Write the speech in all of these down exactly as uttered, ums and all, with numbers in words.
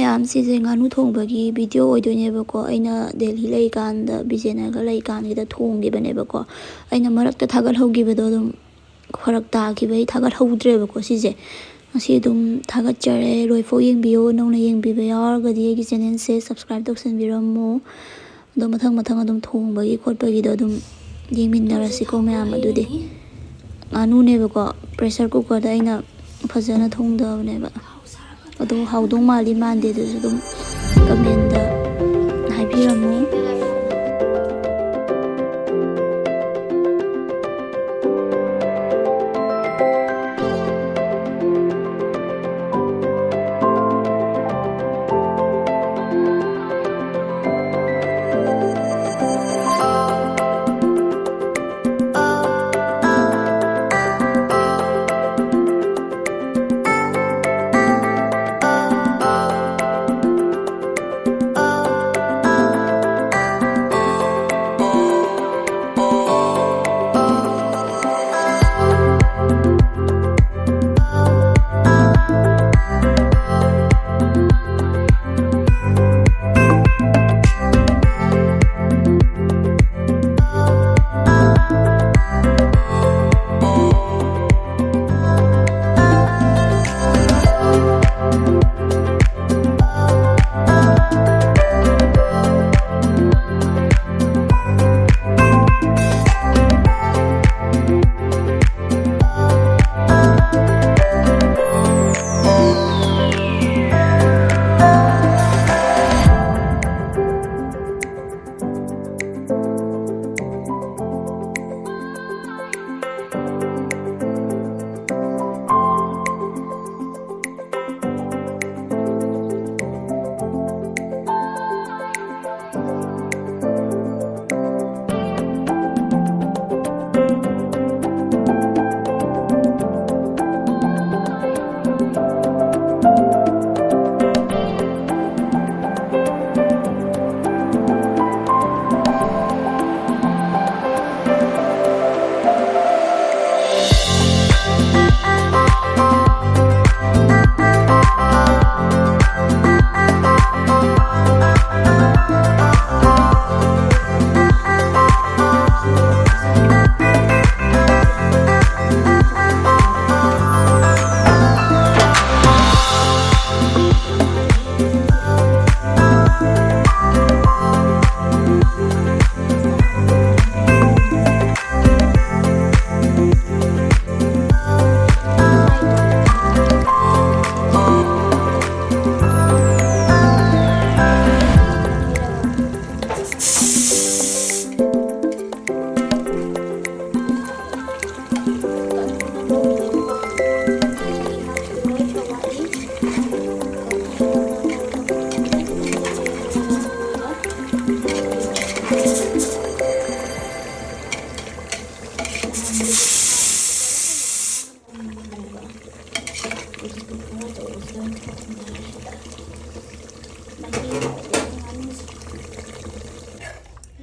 ꯃꯌꯥꯝ, ꯁꯤꯁꯦ ꯉꯥꯅꯨ ꯊꯣꯡꯕꯒꯤ ꯚꯤꯗꯤꯑꯣ ꯑꯣꯏꯗꯣꯏꯅꯦꯕꯀꯣ꯫ ꯑꯩꯅ ꯗꯦꯜꯍꯤ ꯂꯩꯀꯥꯟꯗ, ꯕꯤꯖꯦꯅꯒꯔ ꯂꯩꯀꯥꯟꯒꯤꯗ ꯊꯣꯡꯈꯤꯕꯅꯦꯕꯀꯣ꯫ ꯑꯩꯅ ꯃꯔꯛꯇ ꯊꯥꯒꯠꯍꯧꯈꯤꯕꯗꯣ ꯑꯗꯨꯝ ꯐꯔꯛ ꯇꯥꯈꯤꯕꯩ ꯊꯥꯒꯠꯍꯧꯗ꯭ꯔꯦꯕꯀꯣ ꯁꯤꯁꯦ꯫ ꯉꯁꯤ ꯑꯗꯨꯝ ꯊꯥꯒꯠꯆꯔꯦ꯫ ꯂꯣꯏꯐꯥꯎ ꯌꯦꯡꯕꯤꯌꯣ꯫ ꯅꯧꯅ ꯌꯦꯡꯕꯤꯕ ꯌꯥꯎꯔꯒꯗꯤ ꯑꯩꯒꯤ ꯆꯦꯅꯦꯜꯁꯦ ꯁꯕꯁꯀ꯭ꯔꯥꯏꯕ ꯇꯧꯁꯟꯕꯤꯔꯝꯃꯣ꯫ ꯑꯗꯣ ꯃꯊꯪ ꯃꯊꯪ ꯑꯗꯨꯝ ꯊꯣꯡꯕꯒꯤ ꯈꯣꯠꯄꯒꯤꯗꯣ ꯑꯗꯨꯝ ꯌꯦꯡꯃꯤꯟꯅꯔꯁꯤꯀꯣ ꯃꯌꯥꯝ꯫ ꯑꯗꯨꯗꯤ ꯉꯥꯅꯨꯅꯦꯕꯀꯣ, ꯄ꯭ꯔꯦꯁꯔ ꯀꯨꯀꯔꯗ ꯑꯩꯅ ꯐꯖꯅ ꯊꯣꯡꯗꯕꯅꯦꯕ꯫ ꯑꯗꯣ ꯍꯥꯎꯗꯧ ꯃꯥꯜꯂꯤ ꯃꯥꯟꯗꯦ ꯑꯗꯨꯁꯨ ꯑꯗꯨꯝ ꯀꯃꯦꯟꯗ ꯍꯥꯏꯕꯤꯔꯝꯃꯨ꯫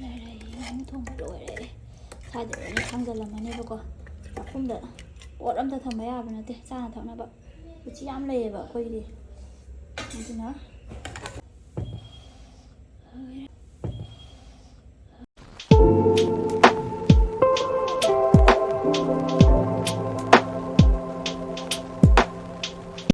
ꯂꯩꯔꯦ, ꯉꯥꯅꯨ ꯊꯣꯡꯕ ꯂꯣꯏꯔꯦ꯫ ꯁ꯭ꯋꯥꯏꯗ ꯂꯣꯏꯅ ꯊꯥꯡꯖꯜꯂꯝꯃꯅꯦꯕꯀꯣ꯫ ꯆꯥꯛꯈꯨꯝꯗ ꯄꯣꯠ ꯑꯝꯇ ꯊꯝꯕ ꯌꯥꯕ ꯅꯠꯇꯦ, ꯆꯥꯅ ꯊꯛꯅꯕ꯫ ꯎꯆꯤ ꯌꯥꯝ ꯂꯩꯌꯦꯕ ꯑꯩꯈꯣꯏꯒꯤꯗꯤ꯫ ꯑꯗꯨꯅ